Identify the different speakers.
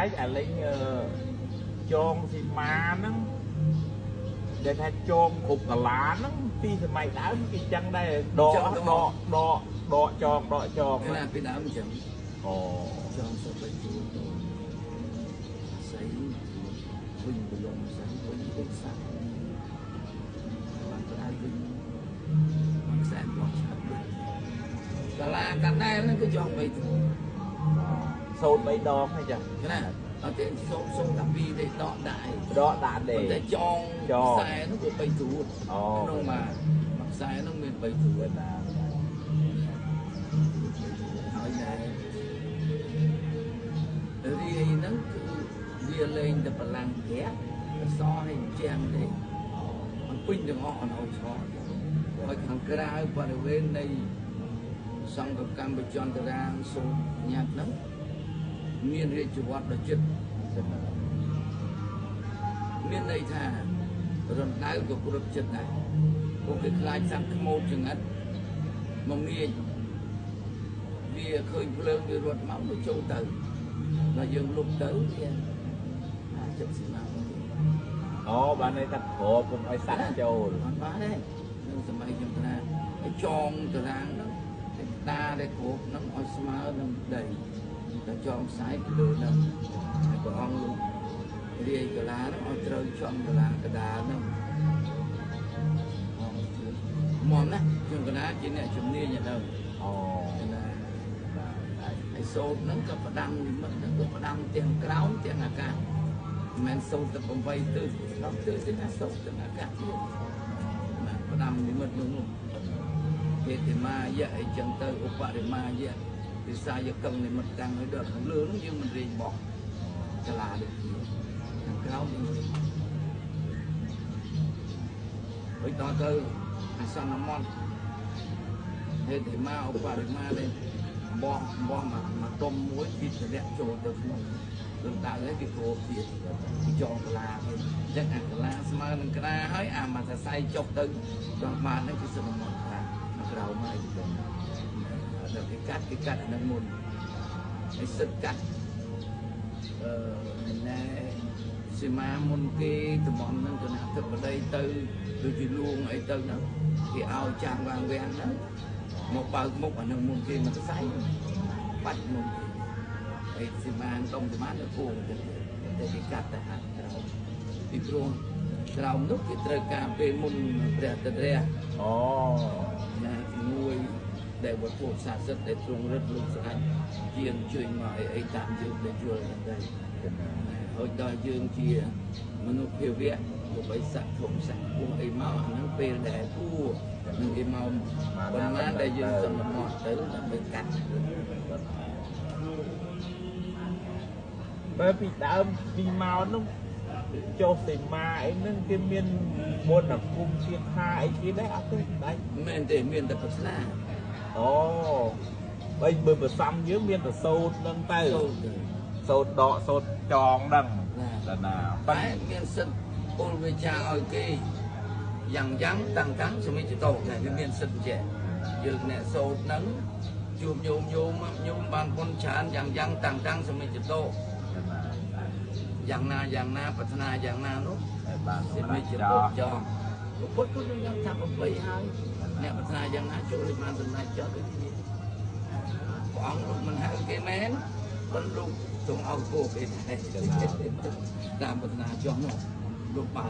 Speaker 1: ឯអាលេងចងស៊ីម៉ាហ្នឹងដែលថាចងគ្រប់កាឡាហ្នឹងពីសម័យដើមគេចឹងដែរដកដកដកដកចងដកចង
Speaker 2: ណាពីដើមចឹង
Speaker 1: អូ
Speaker 2: ចងសុបិជួទៅសៃវិញបលំសៃវិញវិញសាក់បានប្រដៅវិញបានខ្សែបោះឆាប់វិញកាឡាកណ្ដែលហ្នឹងគឺចងបីជួ
Speaker 1: សូត្រ3ដងហ្នឹងចា
Speaker 2: ណាអត់ទេសូត្រសូត្រតែពីរទេដកដាក់ឯង
Speaker 1: ដកដាក់ទេ
Speaker 2: តែចងខ្សែហ្នឹងវា3ត្រួតក្នុងមួយខ្សែហ្នឹងមាន3ត្រួត
Speaker 1: ណា
Speaker 2: ហើយណែរាយហ្នឹងគឺវាលែងតែបលាំងប្រាក់អសឲ្យជាងទេมันពេញទាំងអស់អនអឆហើយខាងក្រៅបរិវេណនៃសង្ឃកម្មបច្ចន្តរាងសូត្រញ៉ាត់ហ្នឹងមានរាជវត្តដ៏ជិតមានន័យថារណ្ដៅក៏គ្រប់ចិត្តដែរពួកគេខ្លាចសត្វខ្មោចចង្អិតមកងាយវាឃើញភ្លើងវារត់មកវាចូលទៅដល់យើងលុបទៅវាអាចចិត្តស៊ីមក
Speaker 1: អូបានន័យថាគ្របកុំឲ្យសត្វចូល
Speaker 2: អត់បានទេនឹងសម័យខ្ញុំថាឲ្យចងតារាងហ្នឹងតែតាដែលគ្របហ្នឹងឲ្យស្មើនឹងដីតែចងខ្សែពីលើហ្នឹងហើយព្រះអង្គលោករាយកលាហ្នឹងឲ្យត្រូវចំកលាកដាលហ្នឹងមុំណាខ្ញុំកណាជាអ្នកជំនាញហ្នឹង
Speaker 1: អូ
Speaker 2: ណាហើយសូត្រហ្នឹងក៏ផ្ដាំនិមិត្តហ្នឹងក៏ផ្ដាំទាំងក្រោមទាំងអាកាសមិនមែនសូត្រតែ8ទិស10ទិសទេណាសូត្រទាំងអាកាសទៀតណាផ្ដាំនិមិត្តនោះនោះគេតិមាយៈអីចឹងទៅឧបរិមាយៈវិសាយកឹងនិមិត្តតាំងឲ្យដល់ខាងលើនោះយើងមិនរៀងបោះកាឡាដូចគ្នាខាងក្រោមយើងរៀងហើយដល់ទៅអាសន្នមត់ហេតុមាឧបរិមានេះបោះបោះមកដុំមួយពីតម្លាក់ចូលទៅក្នុងរណ្ដៅហើយគេគ្របទៀតគេចងកាឡាទៀតអញ្ចឹងអាកាឡាស្មើនឹងក្តារហើយអាមួយសរសៃចុះទៅដល់បានហ្នឹងគឺសន្មត់ថាក្រោមហើយដល់គេកាត់គេកាត់អានឹងមុនហើយសិតកាត់អឺណែសីមាមុនគេតំបន់ហ្នឹងគណៈធិបតីទៅដូចជាលួងអីទៅហ្នឹងគេឲ្យចាងវាងវាំងហ្នឹងមកបើកមុខអានឹងមុនគេមកសរសៃបាច់មុនគេហើយសីមាដុំសីមានៅគួងទៅតែគេកាត់តែហាត់ក្រោមពីព្រោះក្រោមនោះគេត្រូវការពេលមុនព្រះតរៈ
Speaker 1: អូ
Speaker 2: ណាជាមួយដែលវត្ថុស័ក្តិសិទ្ធិដែលទ្រង់រឹតលោកស្ដេចជាអញ្ជើញមកអីអីតាមយើងដែលយល់ហ្នឹងដែរហើយដល់យើងជាមនុស្សភាវៈទោះបីស័ក្តិធំស័ក្តិពោះអីមកអាហ្នឹងពេលដែលគួរនឹងគេមកប៉ុន្មានដែលយើងសន្មត់ទៅដើម្បីកាត់
Speaker 1: បើពីដើមពីមកនោះចុះសីមាអីហ្នឹងគេមានមន្តអាគមជាខាអីគេដែរអត់ទេដៃ
Speaker 2: មែនទេមានតែប្រាថ្នា
Speaker 1: អូបើបើប្រសំយើងមានតែសូត្រហ្នឹងទៅ
Speaker 2: សូត្រទៅ
Speaker 1: សូត្រដកសូត្រចងហ្នឹង
Speaker 2: ណា
Speaker 1: តាណាប៉ិន
Speaker 2: តែមានសិទ្ធិពលវិចាឲ្យគេយ៉ាងយ៉ាងតាំងតាំងសមិទ្ធតោតែវាមានសិទ្ធិចេះយើងអ្នកសូត្រហ្នឹងជួបញោមញោមញោមបានពុនច្រើនយ៉ាងយ៉ាងតាំងតាំងសមិទ្ធតោយ៉ាងណាយ៉ាងណាប្រាថ្នាយ៉ាងណានោះ
Speaker 1: តែបាន
Speaker 2: សមិទ្ធតោចងពុទ្ធក៏នឹងយ៉ាងថា8ហើយអ្នកប្រាថ្នាយ៉ាងណាចូលឲ្យបានសម្រេចចោះដូចគ្នាព្រះអង្គលោកមិនហៅគេមែនប៉ុន្តែលោកទ្រង់ឲ្យគោគេដែរតាមប្រាថ្នាចោះនោះលោកបើ